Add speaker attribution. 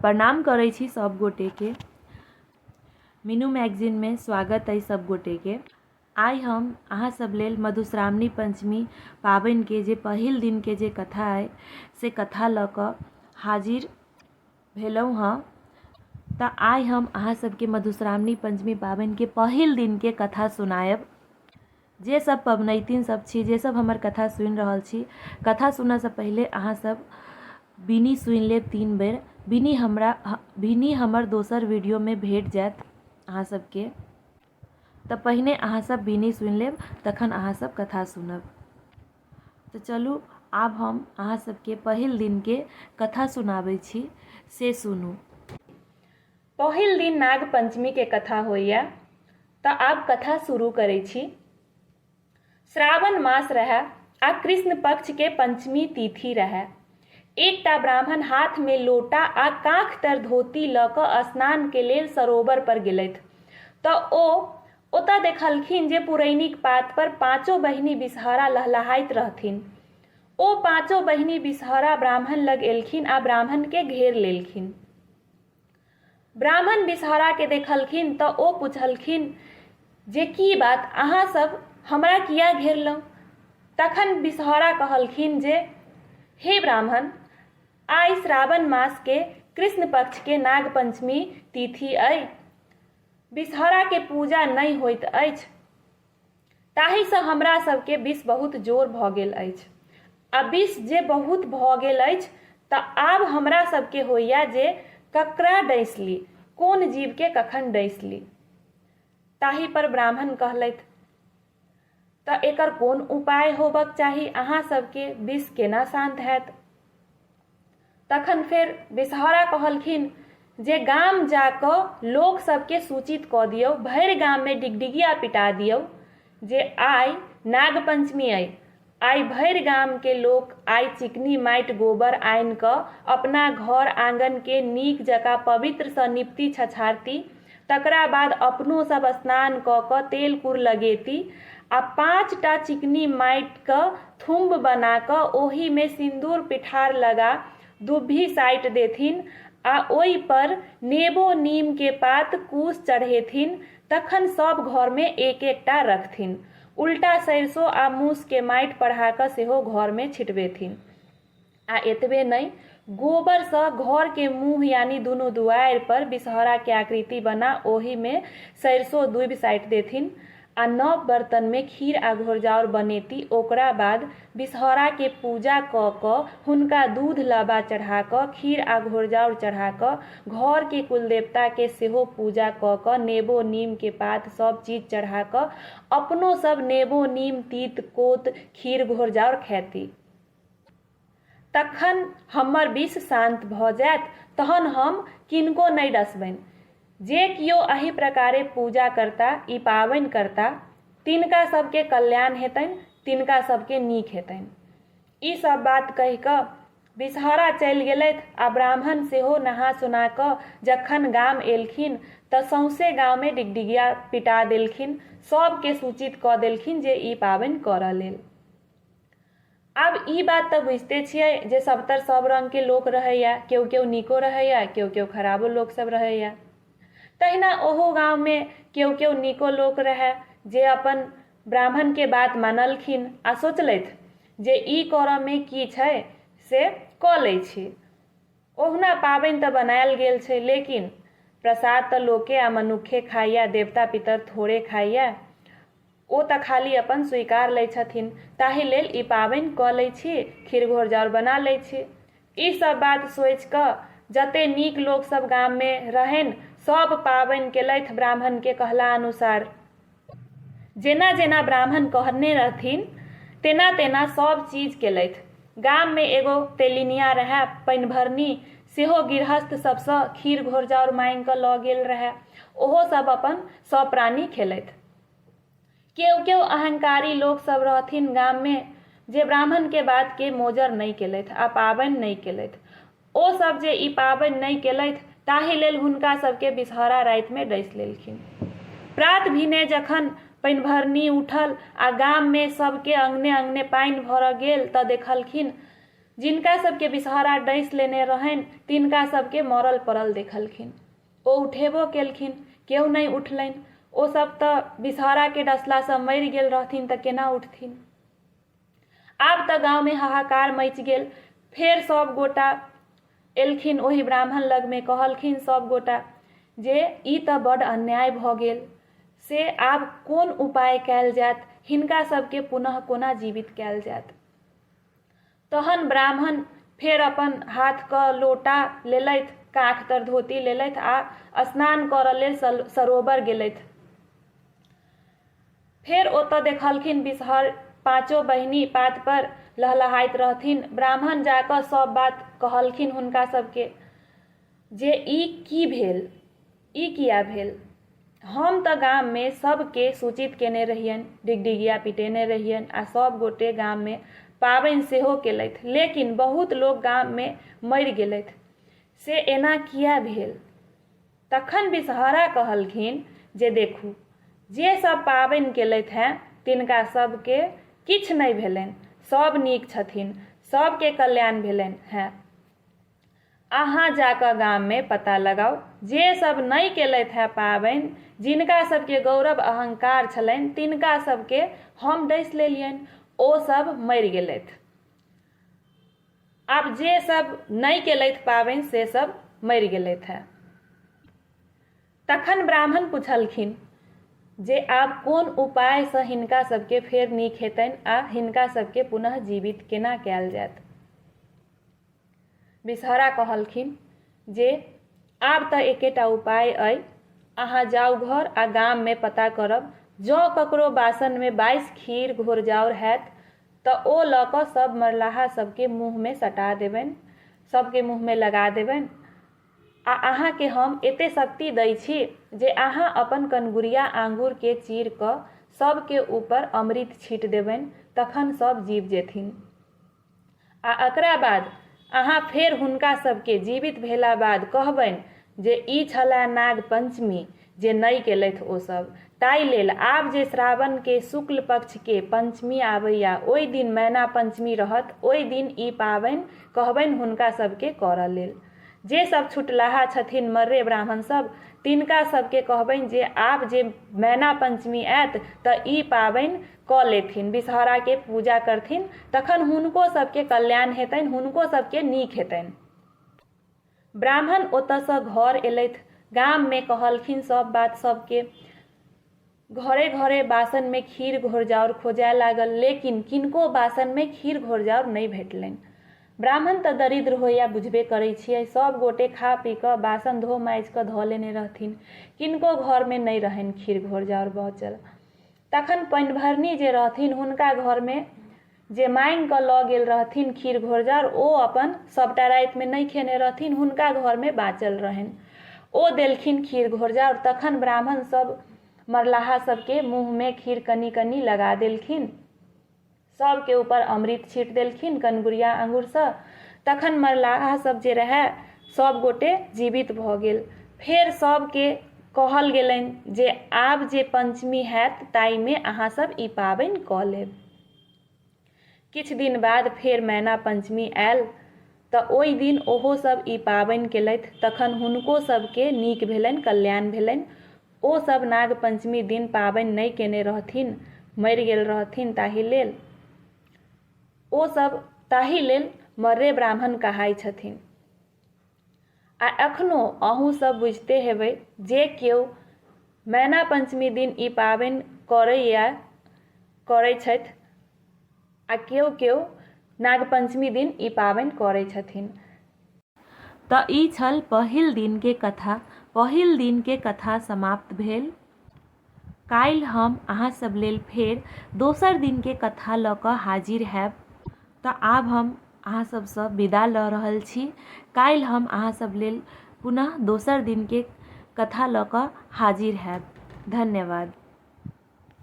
Speaker 1: प्रणाम करै छी सब गोटेके। मीनू मैगजीनमे स्वागत अइ सब गोटेके। आइ हम अहाँ सब लेल मधुश्रावणी पंचमी पाबनिके जे पहिल दिनके जे कथा अइ से कथा लऽ कऽ हाजिर भेलहुँ हँ। तऽ आइ हम अहाँ सबके मधुश्रावणी पंचमी पाबनिके पहिल दिनके कथा सुनायब। जे सब पबनैतिन सब छी, जे सब हमर कथा सुनि रहल छी, कथा सुनऽसँ पहिले अहाँ सब बिनी सुनि लेब 3 बेर। बिनी हमर दोसर वीडियोमे भेट जायत अहाँ सबके। तऽ पहिने अहाँ सब बिनी सुनि लेब, तखन अहाँ सब कथा सुनब। तऽ चलू आब हम अहाँ सबके पहिल दिनके कथा सुनाबै छी, से सुनू। पहिल दिन नाग पंचमीके कथा होइए। तऽ आब कथा शुरू करै छी। श्रावण मास रहए आ कृष्ण पक्षके पंचमी तिथि रहए। एकटा ब्राह्मण हाथमे लोटा आ काँख तर धोती लऽ कऽ स्नानके लेल सरोवर पर गेलथि तऽ ओ ओतऽ देखलखिन जे पुरैनिक पात पर पाँचो बहिनी बिसहरा लहलहाइत रहथिन। ओ पाँचो बहिनी बिसहरा ब्राह्मण लग एलखिन आ ब्राह्मणके घेर लेलखिन। ब्राह्मण बिसहराके देखलखिन तऽ ओ पुछलखिन जे की बात, अहाँ सब हमरा किया घेरलहुँ? तखन बिसहरा कहलखिन जे हे ब्राह्मण, आइ श्रावण मासके कृष्ण पक्षके नागपंचमी तिथि अइ। बिसहराके पूजा नहि होइत अछि, ताहिसँ हमरा सबके विष बहुत जोर भऽ गेल अछि। आ विष जे बहुत भऽ गेल अछि तऽ आब हमरा सबके होइए जे ककरा डसि ली, कोन जीवके कखन डसि ली। ताहि पर ब्राह्मण कहलथि, तऽ एकर कोन उपाय होबक चाही, अहाँ सबके विष केना शान्त हैत? तखन फेर बिसहरा कहलखिन जे गाम जा कऽ लोक सबके सूचित कऽ दियौ, भरि गाममे डिगडिगिया पिटा दियौ जे आइ नागपंचमी अइ, आइ भरि गामके लोक आइ चिकनी माटि गोबर आनि कऽ अपना घर आँगनके नीक जकाँ पवित्रसँ निपती छछारती, तकरा बाद अपनो सब स्नान कऽ कऽ तेल कुर लगेती आ 5टा चिकनी माटिके थुम्ब बना कऽ ओहिमे सिन्दूर पिठार लगा दुब्भी साटि देथिन आ ओहिपर नेबो नीमके पात कुश चढ़ेथिन, तखन सब घरमे एक एकटा रखथिन। उल्टा सरिसो आ मूसके माटि पढ़ा कऽ सेहो घरमे छिटबेथिन। आ एतबे नहि, गोबरसँ घरके मुँह यानी दुनू दुआरि पर बिसहराके आकृति बना ओहिमे सरिसो दूबि साटि देथिन आ नव बर्तनमे खीर आ घोरजाउर बनेती। ओकरा बाद बिसहराके पूजा कऽ कऽ हुनका दूध लाबा चढ़ा कऽ खीर आ घोरजाउर चढ़ा कऽ घरके कुलदेवताके सेहो पूजा कऽ कऽ नेबो नीमके पात सब चीज चढ़ा कऽ अपनो सब नेबो नीम तीत कोत खीर घोरजाउर खैती। तखन हमर विष शान्त भऽ जायत, तहन हम किनको नहि डसबनि। जे कियो एहि प्रकारे पूजा करता, ई पाबनि करता, तिनका सबके कल्याण हेतनि, तिनका सबके नीक हेतनि। ई सब बात कहि कऽ बिसहरा चलि गेलथि आ ब्राह्मण सेहो नहा सोना कऽ जखन गाम एलखिन तऽ सौंसे गाममे डिगडिगिया पिटा देलखिन, सबके सूचित कऽ देलखिन जे ई पाबनि करऽ लेल। आब ई बात तऽ बुझिते छियै जे सबतर सब रङ्गके लोक रहैए, केओ केओ नीको रहैए, केओ केओ खराबो लोकसब रहैए। तहिना ओहो गाममे केओ केओ नीको लोक रहै जे अपन ब्राह्मणके बात मानलखिन आ सोचलथि जे ई करऽमे की छै से कऽ लै छी। ओहुना पाबनि तऽ बनायल गेल छै, लेकिन प्रसाद तऽ लोके आ मनुक्खे खाइए, देवता पितर थोड़े खाइए। ओ तऽ खाली अपन स्वीकार लै छथिन, ताहि लेल ई पाबनि कऽ लै छी, खीर घोरजाउर बना लै छी। ई सब बात सोचि कऽ जते नीक लोक सब गाममे रहनि सब पाबनि केलथि ब्राह्मणके कहला अनुसार। जेना जेना ब्राह्मण कहने रहथिन तेना तेना सब चीज केलथि। गाममे एगो तेलिनिया रहए, पनिभरनी, सेहो गृहस्थ सबसँ खीर घोरजाउर माँगि कऽ लऽ गेल रहए। ओहो सब अपन सब प्राणी खेलथि। केओ केओ अहंकारी लोक सब रहथिन गाममे जे ब्राह्मणके बातके मोजर नहि केलथि आ पाबनि नहि केलथि। ओ सब जे ई पाबनि नहि केलथि ताहि लेल हुनका सबके बिसहरा रातिमे डसि लेलखिन। प्रात भिने जखन पनिभरनी उठल आ गाममे सबके अङ्गने अङ्गने पानि भरऽ गेल तऽ देखलखिन जिनका सबके विषहरा डसि लेने रहनि तिनका सबके मरल पड़ल देखलखिन। ओ उठेबो केलखिन, केओ नहि उठलनि। ओ सब तऽ विषहराके डसलासँ मरि गेल रहथिन तऽ केना उठथिन। आब तऽ गाँवमे हाहाकार मचि गेल। फेर सब गोटा एलखिन ओहि ब्राह्मण लगमे, कहलखिन सब गोटा जे ई तऽ बड्ड अन्याय भऽ गेल, से आब कोन उपाय कयल जायत, हिनका सबके पुनः कोना जीवित कयल जायत। तहन ब्राह्मण फेर अपन हाथके लोटा लेलथि, काँख तर धोती लेलथि आ स्नान करऽ लेल सरोवर गेलथि। फेर ओतऽ देखलखिन विषहर पाँचो बहिनी पातपर लहलहाइत रहथिन। ब्राह्मण जा कऽ सभ बात कहलखिन हुनका सभके जे ई की भेल, ई किया भेल। हम तऽ गाममे सभके सूचित केने रहियनि, डिगडिगिया पिटेने रहियनि आ सभ गोटे गाममे पाबनि सेहो केलथि, लेकिन बहुत लोक गाममे मरि गेलथि, से एना किया भेल? तखन विषहरा कहलखिन जे देखू, जे सभ पाबनि केलथि हेँ तिनका सभके किछु नहि भेलनि, सभ नीक छथिन, सभके कल्याण भेलनि हेँ। अहाँ जा कऽ गाममे पता लगाउ, जे सभ नहि केलथि हेँ पाबनि, जिनका सभके गौरव अहंकार छलनि तिनका सभके हम डसि लेलियनि, ओ सभ मरि गेलथि। आब जे सब नहि केलथि पाबनि से सब मरि गेलथि हेँ। तखन ब्राह्मण पुछलखिन जे आब कोन उपायसँ हिनका सबके फेर नीक हेतनि आ हिनका सबके पुनः जीवित केना कयल जायत। विषहरा कहलखिन जे आब तऽ एकेटा उपाय अइ, अहाँ जाउ घर आ गाममे पता करब, जँ ककरो बासनमे 22 खीर घोरजाउर हैत तऽ ओ लऽ कऽ सभ मरलाहा सभके मुँहमे सटा देबनि, सभके मुँहमे लगा देबनि आ अहाँके हम एते शक्ति दै छी जे अहाँ अपन कनगुरिया आँगुरके चीर कऽ सभके ऊपर अमृत छीटि देबनि, तखन सभ जीब जेथिन। आ अकरा बाद अहाँ फेर हुनका सभके जीवित भेला बाद कहबनि जे ई छलए नाग पंचमी जे नहि केलथि ओ सभ, ताहि लेल आब जे श्रावणके शुक्ल पक्षके पंचमी आबैया ओहि दिन मैना पंचमी रहत, ओहि दिन ई पाबनि कहबनि हुनका सभके करऽ लेल। जे सब छुटलाहा छथिन मर्रे ब्राह्मण सब तिनका सबके कहबनि जे आब जे मैना पंचमी आयत तऽ ई पाबनि कऽ लेथिन, विषहराके पूजा करथिन, तखन हुनको सबके कल्याण हेतनि, हुनको सबके नीक हेतनि। ब्राह्मण ओतऽसँ घर एलथि, गाममे कहलखिन सब बात सबके। घरे घरे बासनमे खीर घोरजाउर खोजए लागल, लेकिन किनको बासनमे खीर घोरजाउर नहि भेटलनि। ब्राह्मण तऽ दरिद्र होइए बुझबे करै छियै, सभ गोटे खा पी कऽ बासन धो माजि कऽ धऽ लेने रहथिन। किनको घरमे नहि रहनि खीर घोरजाउर बचल। तखन पनिभरनी जे रहथिन हुनका घरमे जे माँगि कऽ लऽ गेल रहथिन खीर घोरजाउर ओ अपन सभटा रातिमे नहि खेने रहथिन, हुनका घरमे बाँचल रहनि। ओ देलखिन खीर घोरजाउर। तखन ब्राह्मण सभ मरलाहा सभके मुँहमे खीर कनि कनि लगा देलखिन। सभके ऊपर अमृत छीट देलखिन कनगुरिया आँगुरसँ। तखन मरलाहा सभ जे रहए सभ गोटे जीवित भऽ गेल। फेर सभके कहल गेलनि जे आब जे पञ्चमी हैत ताहिमे अहाँ सभ ई पाबनि कऽ लेब। किछु दिन बाद फेर मैना पञ्चमी आयल तऽ ओहि दिन ओहो सभ ई पाबनि केलथि। तखन हुनको सभके नीक भेलनि, कल्याण भेलनि। ओ सभ नाग पञ्चमी दिन पाबनि नहि केने रहथिन, मरि गेल रहथिन, ताहि लेल ओ सभ ताहि लेल मर्रे ब्राह्मण कहाइ छथिन। आ एखनो अहूँ सब बुझिते हेबै जे केओ मैना पञ्चमी दिन ई पाबनि करैए, करै छथि आ केओ केओ नाग पञ्चमी दिन ई पाबनि करै छथिन। तऽ ई छल पहिल दिनके कथा। पहिल दिनके कथा समाप्त भेल। काल्हि हम अहाँ सब लेल फेर दोसर दिनके कथा लऽ कऽ हाजिर हैब। तऽ आब हम अहाँ सबसँ विदा लऽ रहल छी। काल्हि हम अहाँ सब लेल पुनः दोसर दिनके कथा लऽ कऽ हाजिर हैब। धन्यवाद।